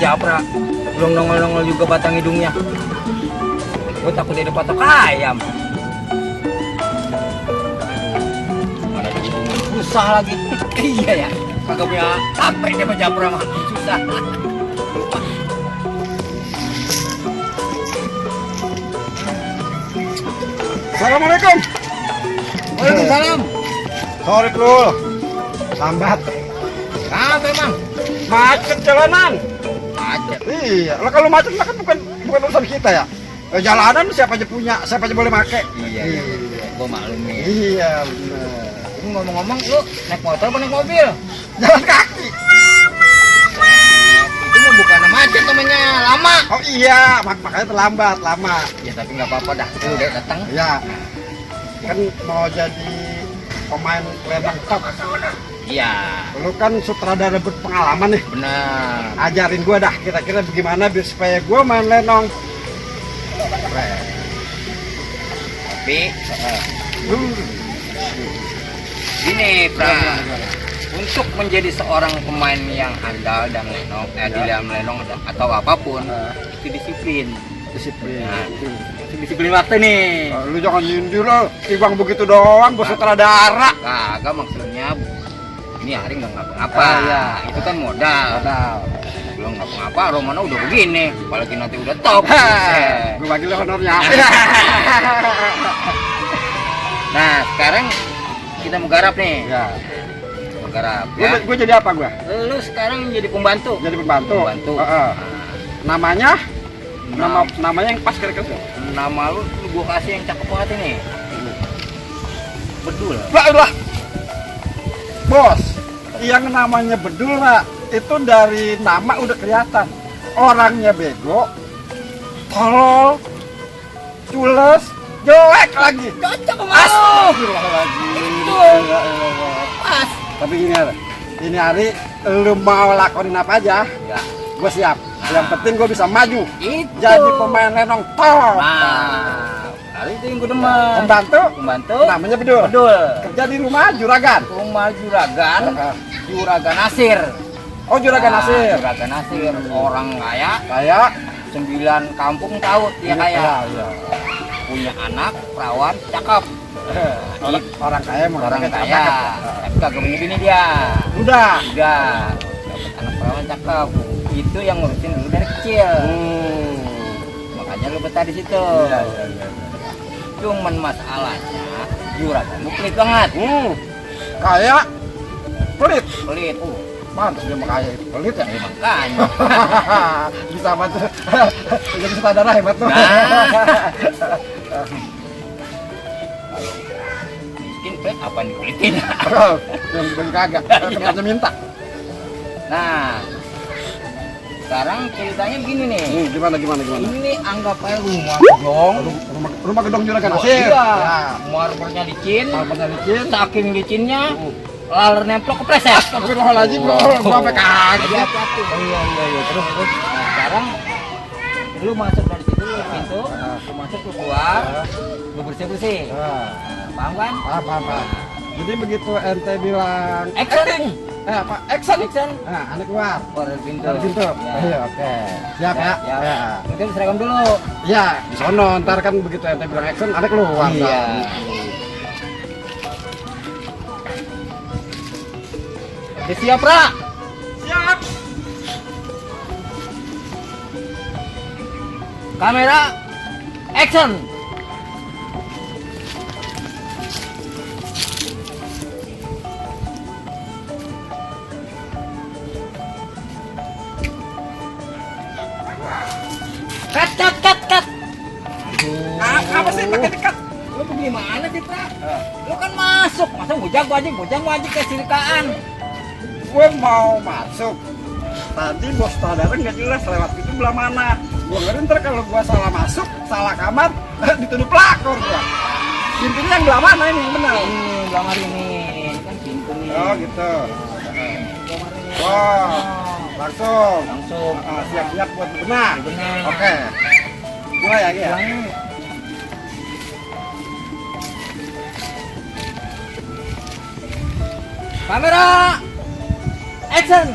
Japra. Belum nongol-nongol juga batang hidungnya. Gue takut dia patok ayam. Mana di hidung susah lagi. Iya ya. Kagak punya HP dia sama Japra mah. Susah. Assalamualaikum. Waalaikumsalam. Sorry Krul, lambat. Kenapa emang? Macet jalanan. Macet. Iya, lah kalau macet lah kan bukan urusan kita ya. Jalanan siapa aja punya, siapa aja boleh make. Iya. Gue maklum nih. Iya benar. Ini ngomong-ngomong lu naik motor apa naik mobil? Jalan kaki. Itu mah bukan macet namanya, lama. Oh iya, makanya terlambat, lama. Ya tapi nggak apa-apa dah. Lu udah datang. Iya. Kan mau jadi pemain lenong top. Iya. Lu kan sutradara berpengalaman nih. Benar. Ajarin gua dah kira-kira bagaimana biar supaya gua main lenong. Keren. Tapi ini Pra, untuk menjadi seorang pemain yang andal dan lenong, di dalam lenong atau apapun, itu disiplin. Nah, itu disiplin waktu nih. Lu jangan nyindir lo, ibang begitu doang, bos sutradara. Kagak, maksudnya ini hari nggak ngapa-ngapa. Ya. Itu kan modal. Belum ngapa-ngapa, Romano udah begini, apalagi nanti udah top. Gue bagi lo honornya. Nah, sekarang kita mau garap nih. Ya. Mau garap. Ya. Gue jadi apa gue? Lu sekarang jadi pembantu. Jadi pembantu. Pembantu. Namanya? Namanya yang pas kira-kira. Nama lu gua kasih yang cakep banget ini. Bedul. Lah. Bos, yang namanya Bedul lah, itu dari nama udah kelihatan. Orangnya bego, tolol, cules, jelek lagi. Cocok sama lu. Astagfirullahaladzim. Itu. Pas. Tapi ini hari lu mau lakonin apa aja, Ya. gue siap. Yang penting gue bisa maju Itu. jadi pemain lenong top. Nah, kali itu yang gua demen. Pembantu namanya Bedul. Bedul. Kerja di rumah juragan. Rumah juragan. Juragan Nasir. Oh, juragan Nah, Nasir. Juragan Nasir. Orang kaya. Kayak 9 kampung tahu dia kaya. Iya. Punya anak perawan cakep. Orang kaya mau Orang kaya. Tapi kagak punya bini dia. Udah. Dapat anak perawan cakep. Itu yang ngurusin dulu dari kecil. Makanya lu betah di situ. Iya. Cuman masalahnya juragan lu pelit banget. Kayak pelit. Pelit. Pantas dia mau kaya itu pelit ya. Makanya. Bisa bantu. Jadi sutradara hebat tuh. Miskin pelit apa nih pelitin? Yang bagi kagak. Tempatnya minta. Nah, sekarang ceritanya begini nih. Gimana? Ini anggap aja rumah gedong. Rumah gedong juragan Wah, Nasir. iya. Ya. Marmernya licin. Marmernya licin. Saking licinnya, laler nemplok kepleset. Astagfirullahaladzim, bro. Gua sampai kaget. Iya. Terus. Nah, sekarang lu masuk dari situ, lu pintu, lu masuk, lu keluar, lu bersih. Paham kan? Paham. Jadi begitu ente bilang Action. apa? Action. Nah, Ane keluar. dari pintu. Dari pintu. Ya. Iya, oke. Siap ya. Ya. Mungkin seragam dulu. Ya, di sono ntar kan begitu ente bilang action, ane keluar. Iya. Udah siap, Ra? Siap. Kamera, action. Cut. Apa sih pakai dekat? Lu gimana sih, Pra? Lu kan masuk, masa bujang aja kayak sirikaan. Gue mau masuk. Tadi bos sutradara nggak jelas lewat pintu belah mana. Gue ngeri ntar kalau gue salah masuk, salah kamar, dituduh pelakor gua. Pintunya yang belah mana ini yang benar? Ini lamar ini kan pintu nih. Oh gitu. Lamar ini. Wah, langsung. Siap-siap buat benar. Benar. Oke. Mulai ya, ya. Kamera, action.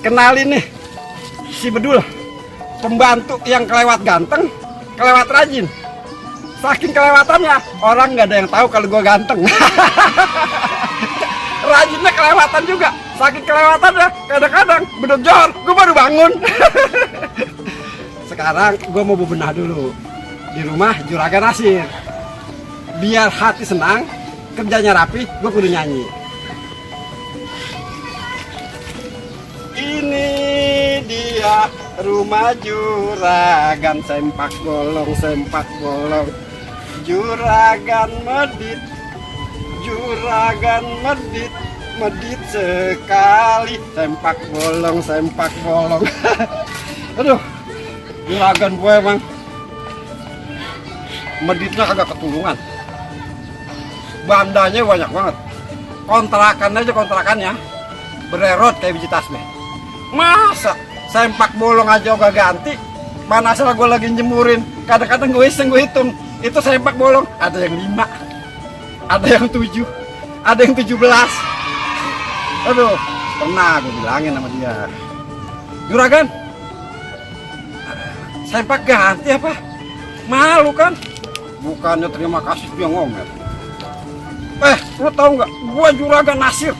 Kenalin nih si Bedul, pembantu yang kelewat ganteng, kelewat rajin. Saking kelewatannya, orang nggak ada yang tahu kalau gue ganteng. Rajinnya kelewatan juga. Saking kelewatannya, kadang-kadang bedor, gue baru bangun. Sekarang gue mau bebenah dulu di rumah Juragan Nasir. Biar hati senang, kerjanya rapi, gue kudu nyanyi. Ini dia rumah Juragan, sempak bolong, sempak bolong. Juragan medit, Juragan medit, medit sekali, sempak bolong, sempak bolong. Aduh, Juragan gue emang meditnya kagak ketulungan. Bandanya banyak banget. Kontrakan aja kontrakannya bererot kayak biji tasbih. Masa sempak bolong aja gak ganti? Mana salah gue lagi jemurin. Kadang-kadang gue iseng gue hitung. Itu sempak bolong ada yang 5, ada yang 7, ada yang 17. Aduh, pernah gue bilangin sama dia, Juragan, sempak ganti apa? Malu kan? Bukannya terima kasih dia ngomel. Lu tahu nggak? Gua Juragan Nasir,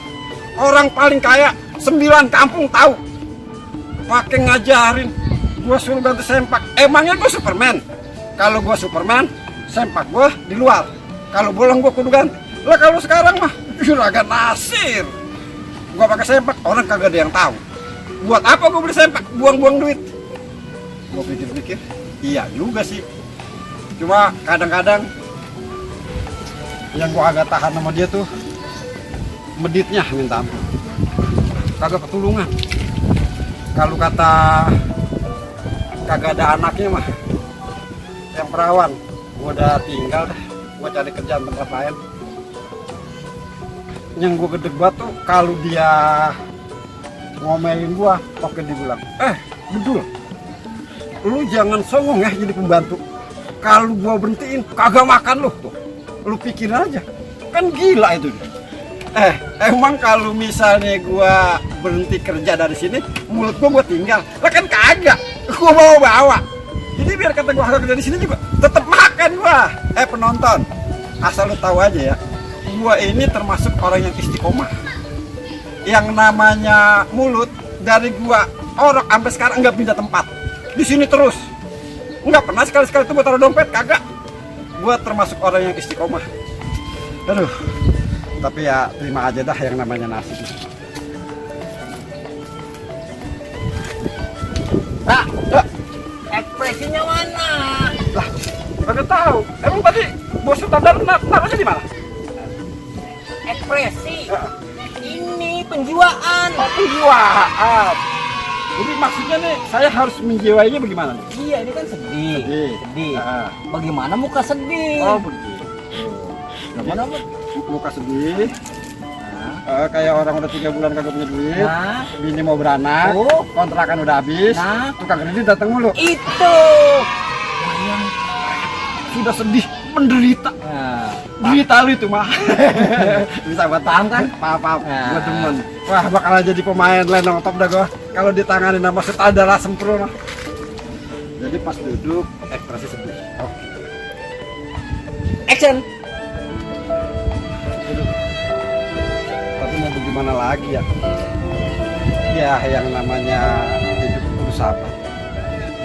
orang paling kaya, 9 kampung tahu. Pakai ngajarin, gua suruh ganti sempak. Emangnya gua Superman? Kalau gua Superman, sempak gua di luar. Kalau bolong gua kudu ganti. Lah kalau sekarang mah Juragan Nasir, gua pakai sempak, orang kagak ada yang tahu. Buat apa gua beli sempak? Buang-buang duit. Gua pikir-pikir, iya juga sih. Cuma kadang-kadang yang gua agak tahan sama dia tuh meditnya minta ampun, kagak ketulungan. Kalau kata kagak ada anaknya mah yang perawan, gua udah tinggal dah, gua cari kerjaan tempat lain. Yang gua gedeg banget tuh kalau dia ngomelin gua, oke dibilang, Bedul, lu jangan songong ya jadi pembantu. Kalau gua berhentiin kagak makan lu tuh. Lu pikir aja, kan gila itu. Emang kalau misalnya gua berhenti kerja dari sini, mulut gua tinggal. Lah kan kagak, gua bawa. Jadi biar kata gua kagak kerja di sini juga, tetap makan gua. Penonton, asal lu tahu aja ya, gua ini termasuk orang yang istiqomah. Yang namanya mulut dari gua orok sampai sekarang nggak pindah tempat. Di sini terus, nggak pernah sekali-sekali tuh gua taruh dompet, kagak. Gua termasuk orang yang istiqomah. Aduh, tapi ya terima aja dah yang namanya nasib. Pak, ekspresinya mana? Lah, kagak tahu. Emang tadi bos standar naruhnya di mana? Ekspresi. Ini penjiwaan. Oh, penjiwaan. Jadi maksudnya nih, saya harus menjiwainya bagaimana nih? Iya, ini kan sedih. Sedih. Bagaimana muka sedih? Oh, begitu. Gimana, Bu? Muka sedih. Kayak orang udah 3 bulan kagak punya duit. Bini mau beranak. Kontrakan udah habis. Tukang kredit datang mulu. Itu yang sudah sedih, menderita. Derita lu itu mah. Bisa buat paham kan? Paham. Gua demen. Wah, bakalan jadi pemain lenong top dah gua. Kalau ditangani nama sutradara sempurna. Jadi pas duduk ekspresi sedih. Oke. action. Tapi mau bagaimana lagi ya? Ya yang namanya hidup bersahabat.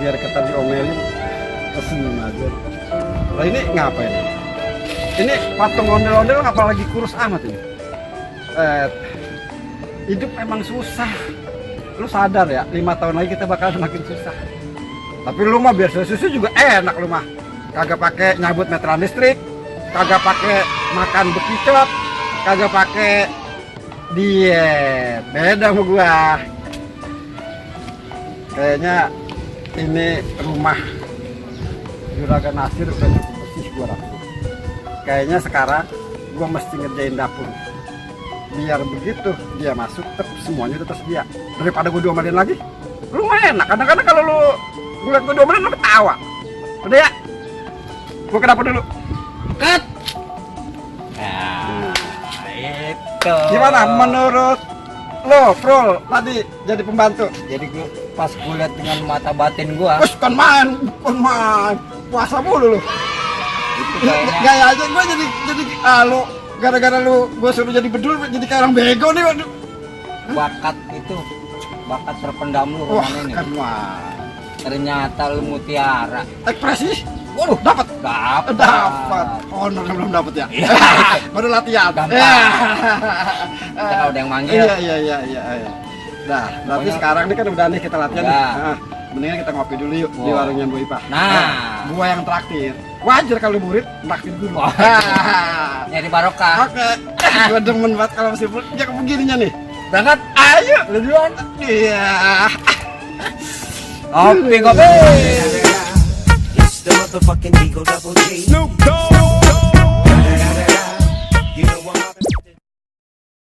Biar kita diomelin, tersenyum aja. Lah ini ngapain? Ini patung ondel-ondel apalagi kurus amat ini. Hidup memang susah. Lu sadar ya, 5 tahun lagi kita bakal semakin susah. Tapi lu mah biar susu juga enak lu mah. Kagak pakai nyabut meteran listrik, kagak pakai makan bekicot, kagak pakai diet. Beda sama gua. Kayaknya ini rumah Juragan Nasir udah cukup bersih gua rasa. Kayaknya sekarang gua mesti ngerjain dapur. Biar begitu dia masuk, semuanya udah tersedia. Daripada gue diomelin lagi, lumayan enak. Kadang-kadang kalau lu ngeliat gue diomelin, lu ketawa. Udah ya, gue ke dapur dulu. Cut. Nah, itu. Gimana menurut Lo, Frol, tadi jadi pembantu. Jadi gua, pas gue lihat dengan mata batin gua, Terus kan main, puasa mulu lu. itu kayaknya Gaya aja gue jadi lu gara-gara lu gue suruh jadi bedul jadi kayak orang bego nih. Waduh. bakat itu, bakat terpendam lu Wah, rumahnya nih. kan wah. Ternyata lu mutiara. Ekspresi. Waduh, dapat. Dapat. Oh, belum dapat ya. Iya. Baru latihan. Gampang. Ya. Kita udah yang manggil. Iya. Nah, berarti Pokoknya- sekarang ini kan udah nih kita latihan nih. Ya. Nah, mendingan kita ngopi dulu yuk di Wow. warungnya Bu Ipa. Nah. Gua yang traktir. Wajar kalau murid traktir dulu. Wah. Nyari barokah. Oke. Gua demen banget kalau masih kayak begininya nih. Berangkat. Ayo. Lu duluan. Iya. Kopi. It's the motherfucking Eagle Double G. Snoop Dogg.